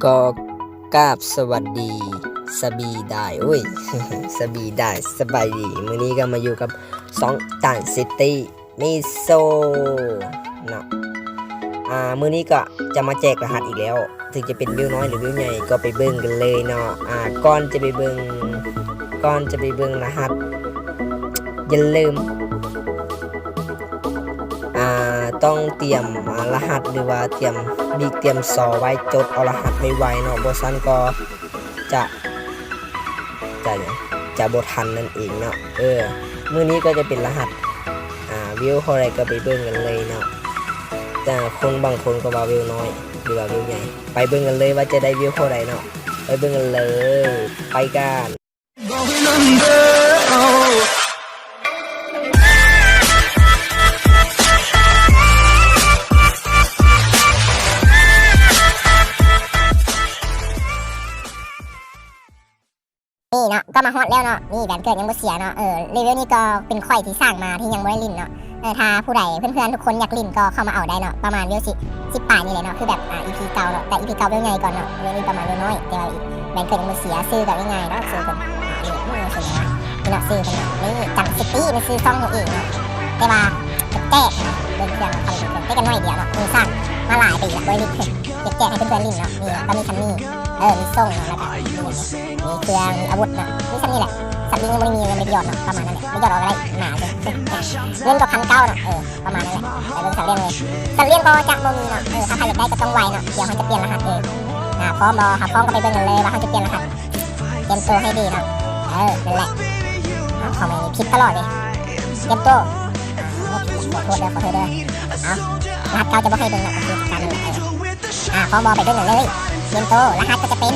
ກໍກາບສະຫວັດດີ ສະບີດາຍ ໂອ້ຍ ສະບີດາຍ ສະບາຍດີ. ມື້ນີ້ກໍມາຢູ່ກັບຊ່ອງ ຕານຊິຕີ ມີໂຊເນາະ. ອາ ມື້ນີ້ກໍຈະມາແຈກລະຫັດອີກແລ້ວ ເຖິງຈະເປັນວິວນ້ອຍ ຫຼື ວິວໃຫຍ່ ກໍໄປເບິ່ງກັນເລີຍເນາະ. ອາ ກ່ອນຈະໄປເບິ່ງ ກ່ອນຈະໄປເບິ່ງລະຫັດ ຢ່າລືມ ອາ ຕ້ອງຕຽມ ອາ ລະຫັດ ຫຼືວ່າຕຽມບີກຕຽມຊໍໄວ້ ຈົດເອົາລະຫັດໄວໆເນາະ ບໍ່ຊັ້ນກໍຈະ ຈະຫຍັງ ຈະບໍ່ທັນນັ້ນເອງເນາະ. ເອີ ມື້ນີ້ກໍຈະເປັນລະຫັດ ອາ ວິວເທົ່າໃດກໍໄປເບິ່ງກັນເລີຍເນາະ. ແຕ່ຄົນບາງຄົນກໍວ່າວິວນ້ອຍ ຫຼືວ່າວິວໃຫຍ່ ໄປເບິ່ງກັນເລີຍວ່າຈະໄດ້ວິວເທົ່າໃດເນາະ. ໄປເບິ່ງກັນເລີຍ ໄປກັນ. ນີ້ເນາະ ກໍມາຮອດແລ້ວເນາະ. ນີ້ ແຫວນເກີດຍັງບໍ່ເສຍເນາະ. ເອີ ເລເວວນີ້ກໍເປັນຂ້ອຍທີ່ສ້າງມາ ທີ່ຍັງບໍ່ໄດ້ຫຼິ້ນເນາະ. ເອີ ຖ້າຜູ້ໃດ ເພື່ອນໆທຸກຄົນຢາກຫຼິ້ນກໍເຂົ້າມາເອົາໄດ້ເນາະ. ປະມານເວວສິບ ສິບປາຍນີ້ແຫຼະເນາະ ຄືແບບ ອາ ອີພີເກົ້າເນາະ. ແຕ່ ອີພີເກົ້າ ເວວໃຫຍ່ກ່ອນເນາະ ເວວນີ້ປະມານເວວນ້ອຍ. ແຕ່ວ່າແຫວນເກີດຍັງບໍ່ເສຍ ຊື່ກໍງ່າຍໆດອກ ຊື່ເພິ່ນ ອາ ນີ້ ນີ້ຊື່ຫຍັງວະ ນີ້ເນາະ ຊື່ເພິ່ນເນາະ. ນີ້ ຈັງຊິຕີ ນີ້ຊື່ຊ່ອງເຮົາເອງເນາະ. ແຕ່ວ່າແຈກນະ ເບິ່ງເຄື່ອງ ເຂົ້າໄປເບິ່ງເຄື່ອງ ແຕ່ກໍໜ້ອຍດຽວເນາະ ເພິ່ງສ້າງມາຫຼາຍປີແລ້ວ ບໍ່ໄດ້ຫຼິ້ນ ແຈກໃຫ້ເພື່ອນໆຫຼິ້ນເນາະ. ນີ້ກໍມີຊ່ຳນີ້ ເອີ ມີສົ່ງເນາະ ແລ້ວກໍມີ ມີເຄື່ອງ ມີອາວຸດເນາະ ມີຊ່ຳນີ້ແຫຼະ. ສັດລີ້ຍັງບໍ່ໄດ້ມີ ຍັງບໍ່ໄດ້ຢອດເນາະ ປະມານນັ້ນແຫຼະ. ໄດ້ຢອດອອກກໍໄດ້ມາເລີຍ ເງິນກໍພັນເກົ້າເນາະ. ເອີ ປະມານນັ້ນແຫຼະ. ໄປເບິ່ງສັດລ້ຽງເລີຍ ສັດລ້ຽງກໍຈະບໍ່ມີເນາະ. ເອີ ຖ້າໃຜຢາກໄດ້ກໍຕ້ອງໄວເນາະ. ດຽວເຮົາຈະປ່ຽນລະຫັດເອງ ອາ ພ້ອມບໍ່ ຖ້າພ້ອມກໍໄປເບິ່ງກັນເລີຍວ່າເຮົາຈະປ່ຽນລະຫັດ. ຕຽມຕົວໃຫ້ດີເນາະ. ເອີ ນັ້ນແຫຼະ. ເອົາ ຄອມເມັນຜິດຕະຫຼອດເລີຍ. ຕຽມຕົວ ອາ ຜິດ ຂໍໂທດເດີ ຂໍໂທດເດີ. ເອົາ ລະຫັດເກົ່າຈະບໍ່ໃຫ້ເບິ່ງເນາະ ກໍຄືການນັ້ນແຫຼະ. ເອີ ອາ ພ້ອມບໍ່ ໄປເບິ່ງກັນເລີຍ. ຕຽມໂຕ ລະຫັດກໍຈະເປັນ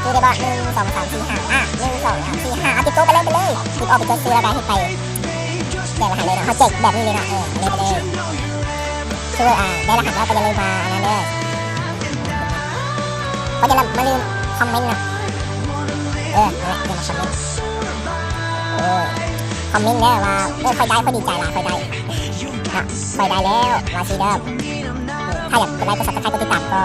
ຈື່ໄດ້ບໍ່ ໜຶ່ງ ສອງ ສາມ ສີ່ ຫ້າ ອາ ໜຶ່ງ ສອງ ສາມ ສີ່ ຫ້າ. ເອົາ ຕຽມໂຕໄປເລີຍ ໄປເລີຍ. ເກັບອອກໄປຈົດຊື່ ແລ້ວກໍເຮັດໄປແຈກລະຫັດເລີຍເນາະ. ເຮົາແຈກແບບນີ້ເລີຍເນາະ. ເອີ ເລີຍໄປເລີຍ. ຄື ອາ ໄດ້ລະຫັດແລ້ວກໍຢ່າລືມມາອັນນັ້ນເດີ ກໍຢ່າລືມ ມາລືມຄອມເມັນເນາະ. ເອີ ນັ້ນແຫຼະ ຢ່າມາຄອມເມັນ. ເອີ ຄອມເມັນເດີວ່າ ເອີ ຂ້ອຍໄດ້ ຂ້ອຍດີໃຈຫຼາຍ ຂ້ອຍໄດ້ ນະ ຂ້ອຍໄດ້ແລ້ວ ວ່າຊີ້ເດີ. ຖ້າຢາກກົດໄລກົດຊັບສະໄຄຣບ໌ ກົດຕິດຕາມກໍ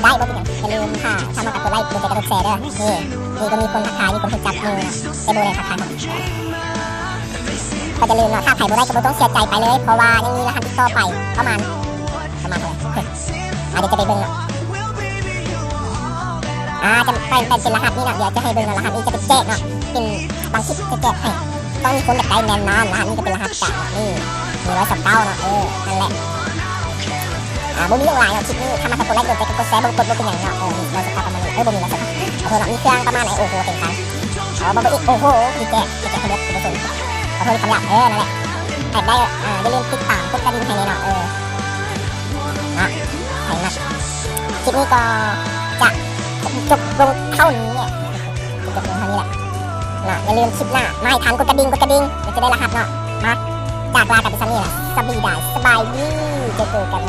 ໄດ້ ບໍ່ເປັນຫຍັງ. ຢ່າລືມ ຖ້າ ຖ້າມັກກໍກົດໄລ ກົດແຊເດີ. ນີ້ ນີ້ກໍມີຄົນທັກທາຍ ມີຄົນຮູ້ຈັກໝູ່ນະ ແຕ່ບໍ່ໄດ້ທັກທາຍເຮົາ. ກໍຢ່າລືມເນາະ ຖ້າໃຜບໍ່ໄດ້ກໍບໍ່ຕ້ອງເສຍໃຈໄປເລີຍ ເພາະວ່າຍັງມີລະຫັດອີກຕໍ່ໄປ ປະມານ ປະມານເທົ່າໃດ ອາ ດຽວຈະໄປເບິ່ງເນາະ. ອາ ຈະໄປ ໄປເປັນລະຫັດນີ້ເນາະ ດຽວຈະໃຫ້ເບິ່ງເນາະ. ລະຫັດນີ້ຈະໄປແຈກເນາະ ເປັນບາງຄລິບຈະແຈກໃຫ້ ຕ້ອງມີຄົນຢາກໄດ້ແນ່ນອນ. ລະຫັດນີ້ຈະເປັນລະຫັດຈາກນີ້ ໜຶ່ງຮ້ອຍຊາວເກົ້າເນາະ. ເອີ ນັ້ນແຫຼະ. ອາ ບໍ່ມີຫຍັງຫຼາຍເນາະ ຄລິບນີ້ ຖ້າມັກກໍກົດໄລ ກົດແຊ ກົດແຊ ບໍ່ກົດບໍ່ເປັນຫຍັງເນາະ. ເອີ ໜຶ່ງຮ້ອຍຊາວເກົ້າປະມານນີ້. ເອີ ບໍ່ມີແລ້ວ ຂໍໂທດເນາະ. ມີເຄື່ອງປະມານໃດ ໂອ້ໂຫ ເຕັມຄັນ. ອໍ ບໍ່ ບໍ່ອີກ ໂອ້ໂຫ ມີແຈກ ມີແຈກຄົນດຽວ ບໍ່ສົນ ຂໍໂທດຄຳຫຍາບ. ເອີ ນັ້ນແຫຼະ. ໃຜໄດ້ ອາ ຢ່າລືມຕິດຕາມ ກົດກະດິ່ງໃຫ້ແນ່ເນາະ. ເອີ ເນາະ ໃຜມັກ ຄລິບນີ້ກໍຈະຈົບລົງເທົ່ານີ້ແຫຼະ ຈົບລົງເທົ່ານີ້ແຫຼະເນາະ. ຢ່າລືມຄລິບໜ້າມາໃຫ້ທັນ ກົດກະດິ່ງ ກົດກະດິ່ງ ແລ້ວຈະໄດ້ລະຫັດເນາະ. ມາ ຈາກລາກັນໄປສ່ຳນີ້ແຫຼະ ສະບາຍດີ ສະບາຍດີ ເຈີກັນ.